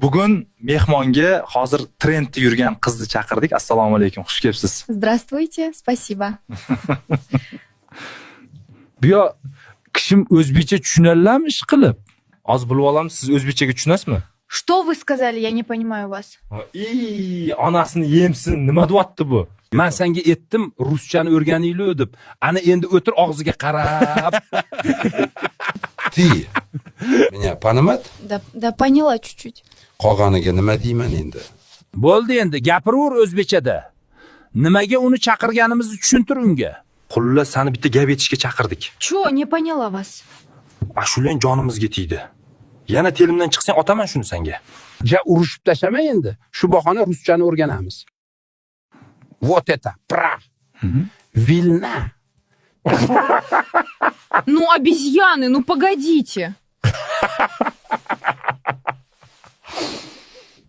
Bugun mehmonga hozir trendda yurgan qizni chaqirdik. Assalomu alaykum, xush kelibsiz. Здравствуйте, спасибо. Bu yo kishim o'zbekcha tushunadilarmi ish qilib? Hozir bilib olamiz, siz o'zbekchaga tushunasizmi? Что вы сказали? Я не понимаю вас. Ey, onasini yemsin, nima deyapti bu? Man senga aytdim, ruschani o'rganinglar deb. Ana endi o'tir og'ziga qarab. Ты меня понимать? Да, поняла чуть-чуть. Qolganiga nima deyman endi? Bo'ldi endi, gapiraver o'zbekchada. Nimaga uni chaqirganimizni tushuntir unga. Xullas, sani bitta gap aytishga chaqirdik. Чё? Не поняла вас. Ashulang jonimizga tegdi. Yana telimdan chiqsang, otaman shuni senga. Ja urushib tashlama endi. Shu bahona ruschani o'rganamiz. Вот это правильно. Ну, обезьяны, ну погодите.